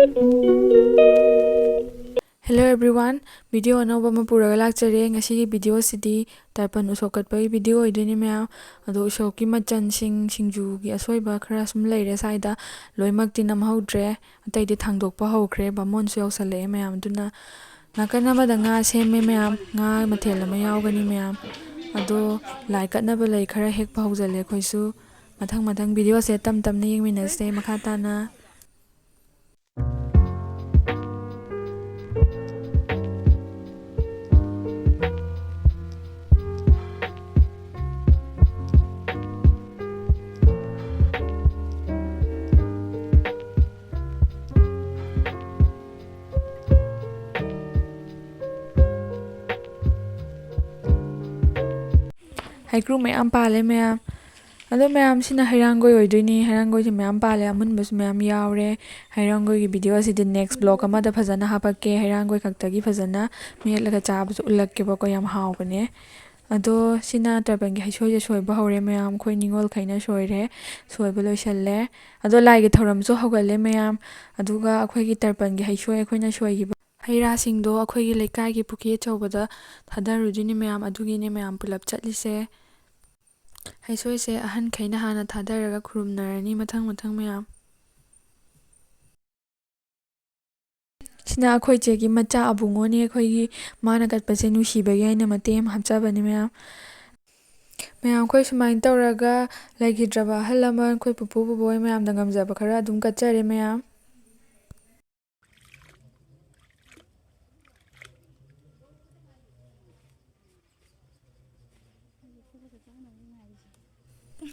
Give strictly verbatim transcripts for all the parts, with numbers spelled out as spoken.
Hello everyone, video ꯑꯅꯧꯕ ꯑꯃ ꯄꯨꯔꯒ ꯂꯥꯛꯆꯔꯦ꯫ ꯉꯁꯤꯒꯤ videoꯁꯤꯗꯤ ꯇꯔꯄꯟ ꯎꯁꯣꯞ ꯀꯠꯄꯒꯤ video ꯑꯣꯏꯗꯣꯏꯅꯦ ꯃꯌꯥꯝ꯫ ꯑꯗꯣ ꯎꯁꯣꯞꯀꯤ ꯃꯆꯜꯁꯤꯡ, ꯁꯤꯡꯖꯨꯒꯤ ꯑꯁꯣꯏꯕ ꯈꯔ ꯁꯨꯝ ꯂꯩꯔꯦ ꯁ꯭ꯋꯥꯏꯗ, ꯂꯣꯏꯅꯃꯛꯇꯤ ꯅꯝꯍꯧꯗ꯭ꯔꯦ꯫ ꯑꯇꯩꯗꯤ ꯊꯥꯡꯗꯣꯛꯄ ꯍꯧꯈ꯭ꯔꯦ, ꯕꯥꯃꯣꯟꯁꯨ ꯌꯧꯁꯜꯂꯛꯑꯦ ꯃꯌꯥꯝ꯫ ꯑꯗꯨꯅ ꯅꯥꯀꯟ ꯑꯃꯗ ꯉꯥ ꯁꯦꯝꯃꯦ ꯃꯌꯥꯝ, ꯉꯥ ꯃꯊꯦꯜ ꯑꯃ ꯌꯥꯎꯒꯅꯤ ꯃꯌꯥꯝ꯫ ꯑꯗꯣ ꯂꯥꯏ ꯀꯠꯅꯕ ꯂꯩ ꯈꯔ ꯍꯦꯛꯄ ꯍꯧꯖꯤꯜꯂꯦ ꯑꯩꯈꯣꯏꯁꯨ꯫ ꯃꯊꯪ ꯃꯊꯪ videoꯁꯦ ꯇꯞ ꯇꯞꯅ ꯌꯦꯡꯃꯤꯟꯅꯁꯦ ꯃꯈꯥ ꯇꯥꯅ꯫ ꯍꯩꯀ꯭ꯔꯨ ꯃꯌꯥꯝ ꯄꯥꯜꯂꯦ ꯃꯌꯥꯝ꯫ ꯑꯗꯣ ꯃꯌꯥꯝ, ꯁꯤꯅ ꯍꯩꯔꯥꯡꯒꯣꯏ ꯑꯣꯏꯗꯣꯏꯅꯤ꯫ ꯍꯩꯔꯥꯡꯒꯣꯏꯁꯦ ꯃꯌꯥꯝ ꯄꯥꯜꯂꯦ, ꯑꯃꯨꯟꯕꯁꯨ ꯃꯌꯥꯝ ꯌꯥꯎꯔꯦ꯫ ꯍꯩꯔꯥꯡꯒꯣꯏꯒꯤ videoꯁꯤꯗꯤ next vlog ꯑꯃꯗ ꯐꯖꯅ ꯍꯥꯄꯛꯀꯦ꯫ ꯍꯩꯔꯥꯡꯒꯣꯏ ꯈꯛꯇꯒꯤ ꯐꯖꯅ ꯃꯦꯠꯂꯒ ꯆꯥꯕꯁꯨ ꯎꯠꯂꯛꯀꯦꯕꯀꯣ, ꯌꯥꯝ ꯍꯥꯎꯕꯅꯦ꯫ ꯑꯗꯣ ꯁꯤꯅ ꯇꯔꯄꯟꯒꯤ ꯍꯩꯁꯣꯏꯁꯦ ꯁꯣꯏꯕ ꯍꯧꯔꯦ ꯃꯌꯥꯝ, ꯑꯩꯈꯣꯏ ꯅꯤꯉꯣꯜꯈꯩꯅ ꯁꯣꯏꯔꯦ, ꯁꯣꯏꯕ ꯂꯣꯏꯁꯜꯂꯦ꯫ ꯑꯗꯣ ꯂꯥꯏꯒꯤ ꯊꯧꯔꯝꯁꯨ ꯍꯧꯒꯠꯂꯦ ꯃꯌꯥꯝ꯫ ꯑꯗꯨꯒ ꯑꯩꯈꯣꯏꯒꯤ ꯇꯔꯄꯟꯒꯤ ꯍꯩꯁꯣꯏ, ꯑꯩꯈꯣꯏꯅ ꯁꯣꯏꯈꯤꯕ ꯍꯩ ꯔꯥꯁꯤꯡꯗꯣ ꯑꯩꯈꯣꯏꯒꯤ ꯂꯩꯀꯥꯏꯒꯤ ꯄꯨꯈ꯭ꯔꯤ ꯑꯆꯧꯕꯗ ꯊꯥꯗꯔꯨꯗꯣꯏꯅꯦ ꯃꯌꯥꯝ, ꯑꯗꯨꯒꯤꯅꯦ ꯃꯌꯥꯝ ꯄꯨꯂꯞ ꯆꯠꯂꯤꯁꯦ꯫ ꯍꯩꯁꯣꯏꯁꯦ ꯑꯍꯟꯈꯩꯅ ꯍꯥꯟꯅ ꯊꯥꯗꯔꯒ ꯈꯨꯔꯨꯝꯅꯔꯅꯤ ꯃꯊꯪ ꯃꯊꯪ ꯃꯌꯥꯝ꯫ ꯁꯤꯅ ꯑꯩꯈꯣꯏ ꯆꯦꯒꯤ ꯃꯆꯥ ꯑꯕꯨꯡꯉꯣꯅꯦ, ꯑꯩꯈꯣꯏꯒꯤ ꯃꯥꯅ ꯀꯠꯄꯁꯦ ꯅꯨꯡꯁꯤꯕꯒꯤ ꯑꯩꯅ ꯃꯇꯦꯛ ꯑꯃ ꯍꯥꯞꯆꯕꯅꯦ ꯃꯌꯥꯝ꯫ ꯃꯌꯥꯝ, ꯑꯩꯈꯣꯏ ꯁꯨꯃꯥꯏꯅ ꯇꯧꯔꯒ ꯂꯩꯈꯤꯗ꯭ꯔꯕ ꯑꯍꯜ ꯂꯃꯟ, ꯑꯩꯈꯣꯏ ꯄꯨꯄꯨ ꯕꯨꯕꯣꯏ ꯃꯌꯥꯝꯗ ꯉꯝꯖꯕ ꯈꯔ ꯑꯗꯨꯝ ꯀꯠꯆꯔꯦ ꯃꯌꯥꯝ꯫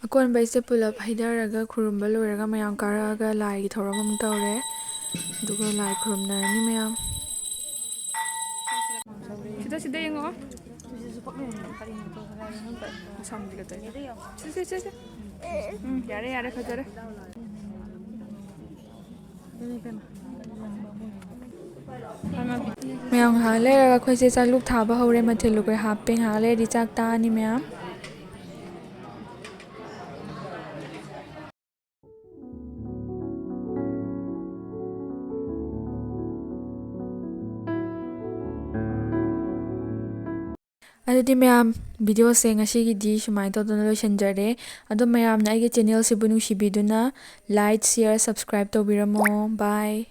ꯑꯀꯣꯟꯕꯩꯁꯦ ꯄꯨꯂꯞ ꯍꯩꯊꯔꯒ ꯈꯨꯔꯨꯝꯕ ꯂꯣꯏꯔꯒ ꯃꯌꯥꯝ ꯀꯥꯔꯛꯑꯒ ꯂꯥꯏꯒꯤ ꯊꯧꯔꯝ ꯑꯃꯨꯛ ꯇꯧꯔꯦ꯫ ꯑꯗꯨꯒ ꯂꯥꯏ ꯈꯨꯔꯨꯝꯅꯔꯅꯤ ꯃꯌꯥꯝ꯫ ꯁꯤꯗ, ꯁꯤꯗ ꯌꯦꯡꯉꯣ꯫ ꯁꯝꯗꯤ ꯀꯗꯩ꯫ ꯁꯤ, ꯁꯤ, ꯁꯤ, ꯁꯤ꯫ ꯎꯝ, ꯌꯥꯔꯦ, ꯌꯥꯔꯦ, ꯐꯖꯔꯦ꯫ ꯃꯌꯥꯝ, ꯉꯥꯏꯍꯥꯛ ꯂꯩꯔꯒ ꯑꯩꯈꯣꯏꯁꯦ ꯆꯥꯛꯂꯨꯛ ꯊꯥꯕ ꯍꯧꯔꯦ꯫ ꯃꯊꯦꯜ ꯂꯨꯀꯣꯏ ꯍꯥꯞꯄꯦ꯫ ꯉꯥꯏꯍꯥꯛ ꯂꯩꯔꯗꯤ ꯆꯥꯛ ꯇꯥꯛꯑꯅꯤ ꯃꯌꯥꯝ꯫ ꯑꯗꯨꯗꯤ ꯃꯌꯥꯝ, ꯚꯤꯗꯤꯑꯣꯁꯦ ꯉꯁꯤꯒꯤꯗꯤ ꯁꯨꯃꯥꯏꯅ ꯇꯧꯗꯅ ꯂꯣꯏꯁꯤꯟꯖꯔꯦ꯫ ꯑꯗꯣ ꯃꯌꯥꯝꯅ ꯑꯩꯒꯤ ꯆꯦꯅꯦꯜꯁꯤꯕꯨ ꯅꯨꯡꯁꯤꯕꯤꯗꯨꯅ like, share, subscribe ꯇꯧꯕꯤꯔꯝꯃꯣ꯫ Bye꯫